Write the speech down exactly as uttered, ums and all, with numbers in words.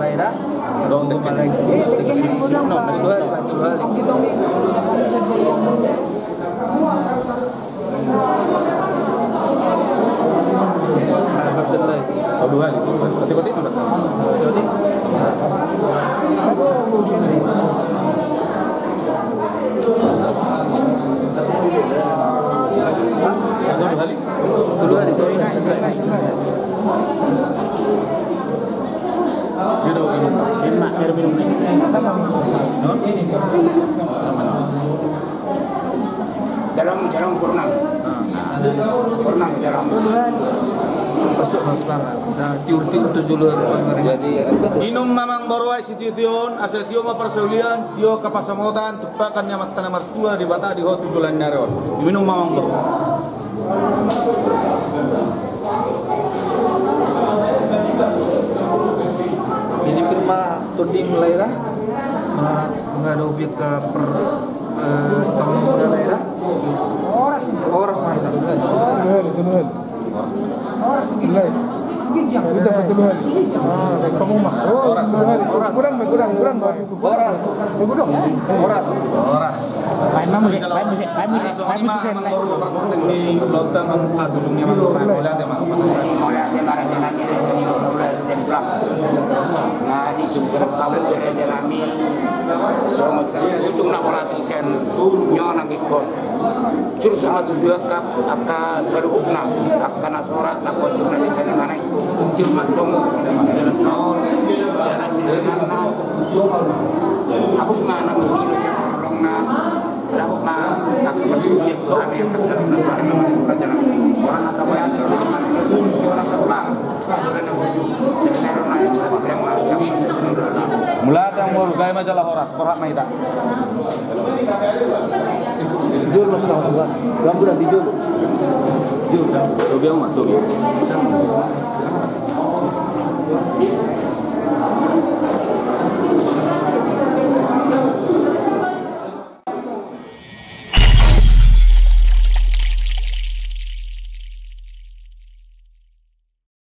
Daerah. Dong, dong. Dua kali. Ah, kasih lagi. Oh, dua kali. Berarti, berarti mana? Jadi. Satu kali. Tolu hari, tolu hari. Dalam, dalam, pernah. Pernah, dalam. Masuk, Mas, bang. Sa tiur-tiur tu julu. Jadi, inum ma amang boru, ai sitio-tio on, asa tio ma parsaulian, tio angka pansamotan, tumpahan ni Amanta na martua Debata di ho tu joloan ni ari on. Inum ma amang boru. Jadi, firma tondi mulai lah. Ma, nggak ada objek ke per, eh, setahun muda lah ya. Horas. Horas, Mas. Tolu hali, tolu hali. Horas tu gijang. Gijang. Gijang, tolu hali. Gijang. Ah, panguma. Oh, horas. Tolu hali. Horas. Kurang, kurang, kurang. Horas. Horas. Horas. Baen ma muse, baen muse, baen muse, baen muse. Mauliate ma. Mauliate ma. Na di susun kamu gereja nami. Songon ujung na berarti sen nyona mikon. Jurus ma tusi angka, angka saluhutna, angka na sorat, na pocok na desa ni manai. Tir mantong, saor, jana silinganna. Hapus ma na mangilo sian holongna. Dapot ma angka parsudian, kami angka saluhutna, karena raja nami. Orang angka bayar, orang angka pulang. Mauliate amang boru, gabe ma jala horas, borhat ma hita. Jolo, Bang, Bang. Bang, Bang, di jolo. Jolo. Tobi, Bang, Tobi.